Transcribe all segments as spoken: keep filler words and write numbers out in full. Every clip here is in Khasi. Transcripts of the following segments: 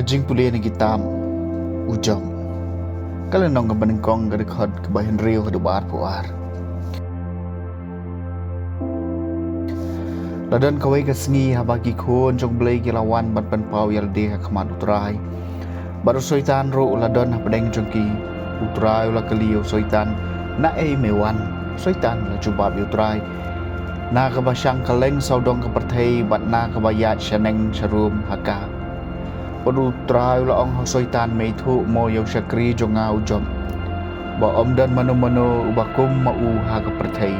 Jingpule na kitab u Job. Ka lynnong kaba nyngkong, ka dkhot kaba hynriew haduh ba arphew ar. La don kawei ka sngi haba ki khun jong U Blei ki la wan ban pynpaw ïa lade ha khmat U Trai. Bad u Soitan ruh u la don hapdeng jong ki. U Trai u la kylli ïa u Soitan, "Na ei me wan?" U Soitan u la jubab ïa U Trai, "Na kaba shang kylleng sawdong ka pyrthei, bad na kaba ïaid shaneng sharum ha ka." Bad U Trai u la ong ha u Soitan, "Me ithuh mo ïa u shakri jong nga u Job, ba ym don mano mano uba kum ma u ha ka pyrthei,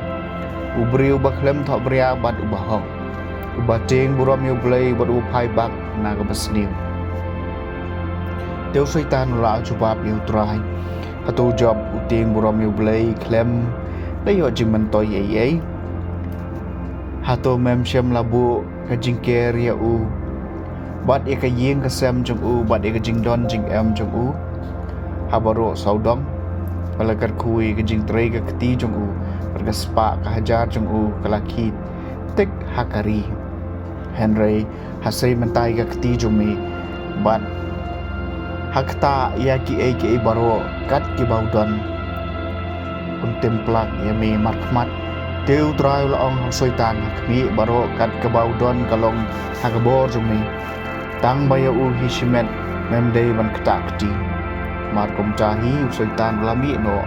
u briew uba khlem thohbria bad uba hok, uba tieng burom ïa U Blei bad uba phai bak na kaba sniew?" Te u Soitan u la jubab ïa U Trai, "Hato u Job u tieng burom ïa U Blei khlem da ïoh jingmyntoi ei ei? Hato mem shym la buh ka jingker ïa u, bad ïa ka ïing ka sem jong u, bad ïa ka jingdon jingem jong u? Ha baroh sawdong ba la kyrkhu ïa ka jingtrei ka kti jong u, bad ka spah ka hajar jong u ka la khih tik ha ka ri. Hynrei ha sei mynta ïa ka kti jong me, bad ha kata ïa kiei kiei baroh kat kiba u don, un tim plak ïa me markhmat." Te U Trai u la ong ha u Soitan, "Ha khmih, baroh kat kaba u don ka long ha ka bor jong me. Tang ba ïa u hi shimet mem dei ban ktah kti." Mar kumta hi u Soitan u la mih noh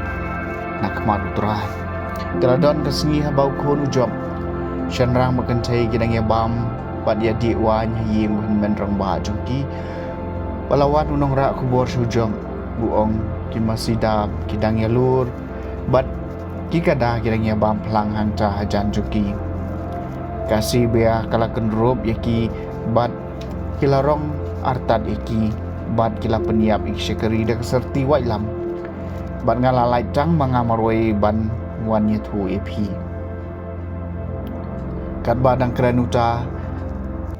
na khmat U Trai. Te la don ka sngi haba u khun u Job, shynrang bad kynthei, ki dang ïa bam bad ïa dih waiñ ha ïing u hynmen rangbah jong ki. Ba la wan u nongrah khubor sha u Job, u ong, "Ki masi dap ki dang ïa lur, bad ki kada ki dang ïa bam phlang hangta hajan jong ki. Ka Assyria ka la kynrup ïa ki, bad ki la rong artat ïa ki, bad ki la pynïap ïa ki shakri da ka syrti waitlam. Bad nga la lait tang ma nga marwei ban wan ïathuh ïa phi." Katba dang kren uta,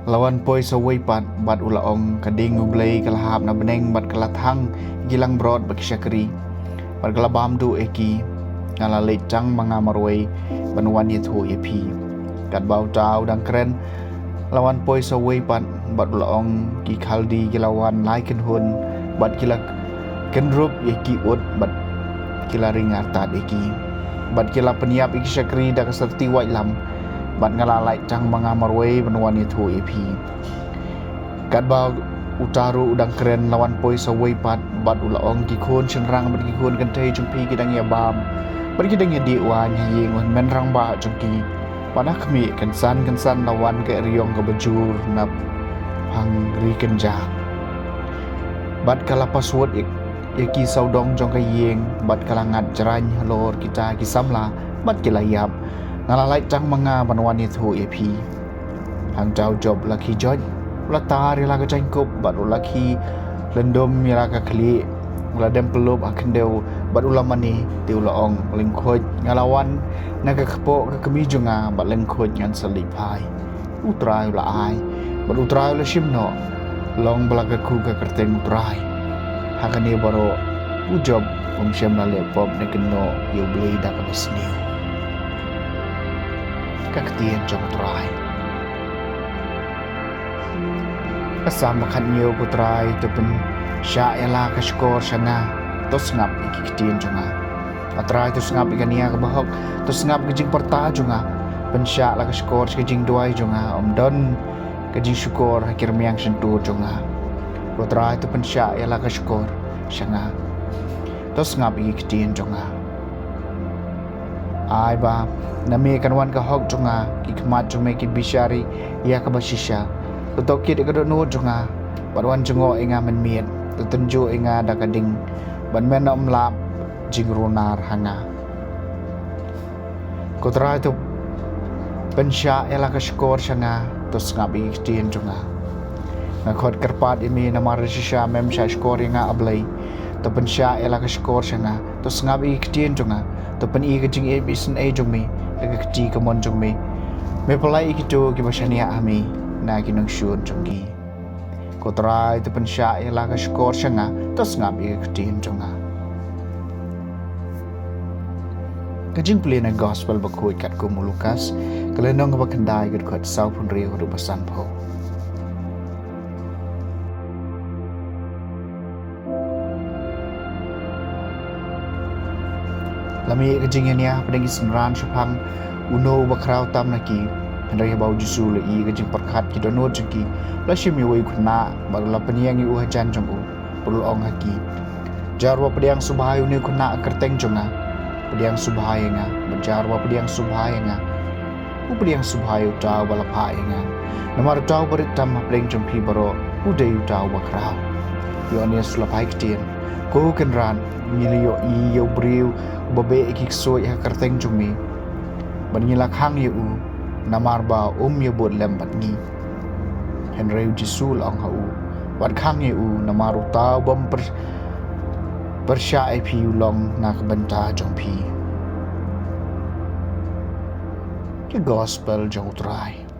la wan poi sa uwei pat, bad u la ong, "Ka ding U Blei ka la hap na bneng, bad ka la thang ïa ki langbrot bad ki shakri, bad ka la bam duh ïa ki. Nga la leit tang ma nga marwei ban wan ïathuh ïa phi." Katba uta u dang kren, la wan poi sa uwei pat, bad u la ong, "Ki Khaldi ki la wan lai kynhun, bad ki la kynrup ïa ki ut, bad ki la ring artat ïa ki, bad ki la pynïap ïa ki shakri da ka syrti waitlam, bad nga la lait tang ma nga marwei ban wan ïathuh ïa phi." Katba uta ruh u dang kren, la wan poi sa uwei pat, bad u la ong, "Ki khun shynrang bad ki khun kynthei jong phi ki dang ïa bam, bad ki dang ïa dih waiñ ha ïing u hynmen rangbah jong ki. Bad ha khmih, kynsan kynsan la wan ka eriong kaba jur na phang ri kynja, bad ka la paswut ïa, ïa ki sawdong jong ka ïing, bad ka la ngat jraiñ halor kita ki samla, bad ki la ïap. Nga la lait tang ma nga ban wan ïathuh ïa phi." Hangta u Job u la khie joit, u la tar ïa la ka jaiñkup, bad u la khie lyndum ïa la ka khlieh, u la dem pyllup ha khyndew, bad u la mane. Te u la ong, "Lyngkhuid, nga la wan na ka kpoh ka kmie jong nga, bad lyngkhuid ngan sa leit phai. U Trai u la ai, bad U Trai u la shim noh. Long ba la kyrkhu ka kyrteng U Trai." Ha kane baroh u Job um shym la leh pop ne kynnoh ïa U Blei da kaba sniew. Ka ktien jong U Trai. Ka Salm ba khathynñiew. Ko Trai, to pynshah ïa la ka shkor sha nga, to sngap ïa ki ktien jong nga. Ko Trai, to sngap ïa ka nia kaba hok, to sngap ïa ka jingpyrta jong nga. Pynshah la ka shkor sha ka jingduwai jong nga, ym don ka jingshukor ha ki rmiang shyntur jong nga. Ko Trai, to pynshah ïa la ka shkor sha nga, to sngap ïa ki ktien jong nga. Ai ba na me kan wan ka hok jong nga, ki khmat jong me kin bishar ïa kaba shisha. To tohkit ïa ka dohnud jong nga, bad wan jngoh ïa nga mynmiet. To tynjuh ïa nga da ka ding, bad men ym lap jingrunar ha nga. Ko Trai, to pynshah ïa la ka shkor sha nga, to sngap ïa ki ktien jong nga. Nga khot kyrpad ïa me namar shisha mem shah shkor ïa nga, A Blei. To pynshah ïa la ka shkor sha nga, to sngap ïa ki ktien jong nga. To pyni ka jingïeit isynei jong me ha ka kti kamon jong me. Me pynlait ïa kito kiba shaniah ha me na ki nongshun jong ki. Ko Trai, to pynshah ïa la ka shkor sha nga, to sngap ïa ka ktien jong nga. Ka jingpule na Gospel bakhuid katkum u Lukas, ka lynnong kaba khyndai, ka dkhot sawphew hynriew haduh ba sanphew. La mih ka jingïania hapdeng ki synran shaphang uno uba khraw tam na ki. Hynrei haba u Jisu u la ïohi ka jingpyrkhat ki dohnud jong ki, u la shim ïa uwei u khynnah bad u la pynïeng ïa u hajan jong u, bad u la ong ha ki, jar ba pdiang sngewbha ïa une u khynnah ha ka kyrteng jong nga, pdiang sngewbha ïa nga. Bad jar ba pdiang sngewbha ïa nga, u pdiang sngewbha ïa uta uba la phah ïa nga. Namar uta uba rit tam hapdeng jong phi baroh, u dei uta uba khraw. Ïoannis u la phai ktien, ko Kynrad, ngi la ïohi ïa u briew uba beh ïa ki ksuid ha ka kyrteng jong me, bad ngi la khang ïa u, namar ba um ïabud lem bad ngi. Hynrei u Jisu u la ong ha u, wat khang ïa u, namar uta u bym pyr- pyrshah ïa phi u long na ka bynta jong phi. Ki Gospel jong u Trai.